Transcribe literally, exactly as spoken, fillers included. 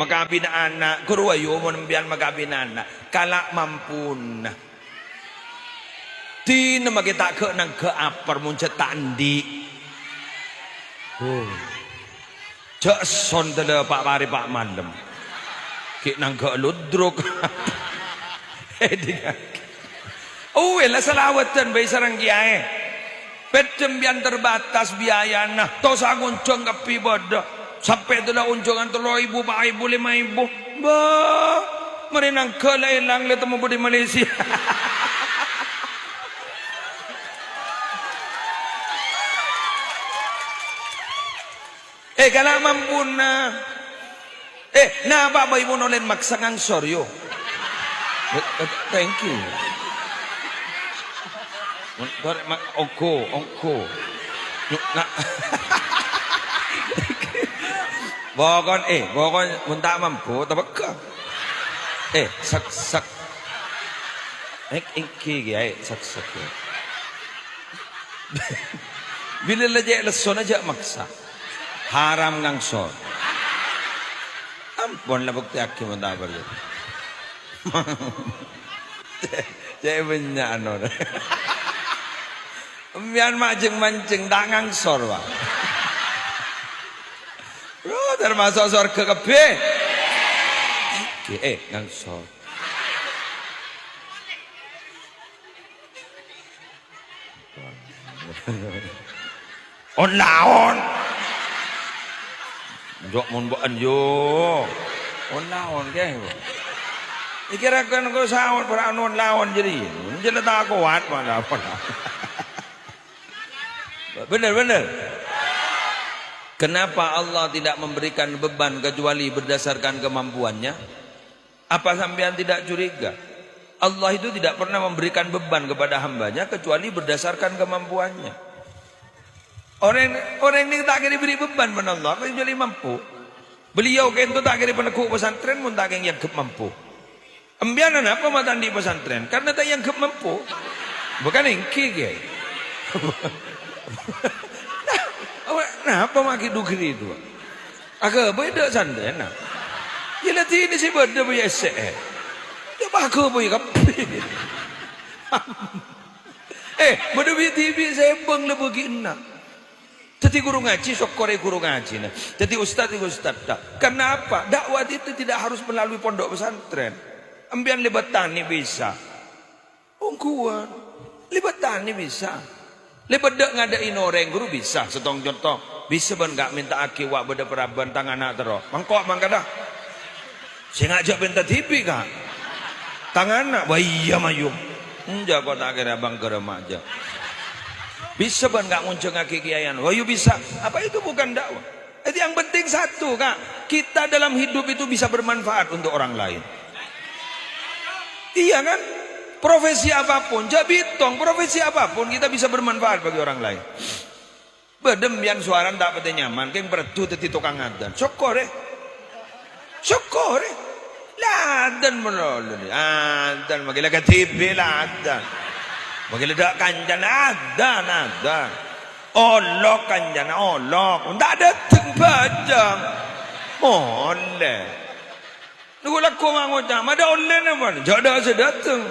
Makabin ana', ghuru ayu mon empèyan makabin ana', kala' mampuna. Dinah makè ta' ghâ'-nangghâ' apar mon jhâ' ta' andi'. Oh. Jhâ' sondella pa' arè pa' malem. Ghi' nangghâ' ludruk. Èdingngaghi. Uwè la salawatan bhâi sareng kèyaè. Pèddhâ empèyan terbatas biayana, tosa ngonjhâng kabbhi bâdâ. Sampè' dâlla onjhângan tello èbu, pa' èbu, lèma èbu. Bâh, marè nangghâ' la èlang la temmo budi Malaysia. Eh, kala' mampuna. Eh, napa bhâi mon ollè maksa ngangsor, yo? Eh, eh, thank you. Mon-, mon-, ma-, onggu, onggu. Nyo-, na-, pokon, eh, pokon mon ta' mampu, tapegghâ. Eh, sek-sek. Èng-, èngghi, kèyaè, sek-sek, ya. Bilâ la cè' lessona jhâ' maksa. Haram ngangsor. Ampon la buktèyaghi mon ta' parcajâ. Cè' bânnya' anu. Empèyan ma' jhâng-manjhâng ta' ngangsor, Pak. Bro, tamaso' sowarghâ kabbhi. Èngghi, eh, ngangsor. On-laon. Jhâ' mon bâ'ân, yo. On-laon, kè. Iki ra kan engko' saos, para on-laon jârèya. Jhâ' la ta' kowat, malah. Bener, bener. Kenapa Allah tidak memberikan beban kecuali berdasarkan kemampuannya? Apa sampeyan tidak curiga? Allah itu tidak pernah memberikan beban kepada hambanya kecuali berdasarkan kemampuannya. Orèng, orèng nèka ta' kèra èberri' beban bân Allah, kecuali mampu. Beliau kènto ta' kèra panegghu' pesantren mon ta' kèng èangghep mampu. Empèyan anapa ma' ta' andi' pesantren? Karena ta' èangghep mampu. Bukan èngghi, kèyaè. Nah, apa ma' ghi' dugri itu? Aghâbây dâ' santrèna. Yâ la dinah sè bâdâ bâi essè'è. Yâ bâ aghâbây kabbhi. Eh, bâdâ bi'-dhibi' sè bâng la bâgiânna. Dhâddhi ghuru ngajhi, sokkorè ghuru ngajhina. Dhâddhi ustad, yâ ustad, ta'. Karena apa? Dakwah itu tidak harus melalui pondok pesantren. Empèyan lèbât tanè bisa. Ongghuwân. Lèbât tanè bisa. Lèbât dâ' ngadâ'in orèng ghuru bisa, sèttong conto. Bisa bân ka' mènta'aghi wa' bâdâ paraban tang ana' terro. Mangko' mangkana. Sènga' jhâ' pènta dhibi', Ka'. Tang ana', wa iyâ, mayu. Enjâ' ko' ta' kèra bâng ghârâmma jâ. Bisa bân ka' ngonjhângaghi kèyaèyan. Wa yu bisa. Apa itu bukan dakwah? Jadi yang penting satu, Kak. Kita dalam hidup itu bisa bermanfaat untuk orang lain. Iya kan? Profesi apapun, jhâ' bitong, profesi apapun kita bisa bermanfaat bagi orang lain. Bâdâ empèyan sowarana ta' patè nyaman, kèng parlo dhâddhi tokang adzan. Sokkorè. Sokkorè. La adzan malolo. Adzan, maghi la kadhibi' la adzan. Maghi la dâ' kancana adzan, adzan. Olok kancana, olok. Ta' dâteng bhâjâng. Molè. Nèko lagghu' ma' ngoca', "Madâ ollè napa?" Jhâ' dâ' sè dâteng.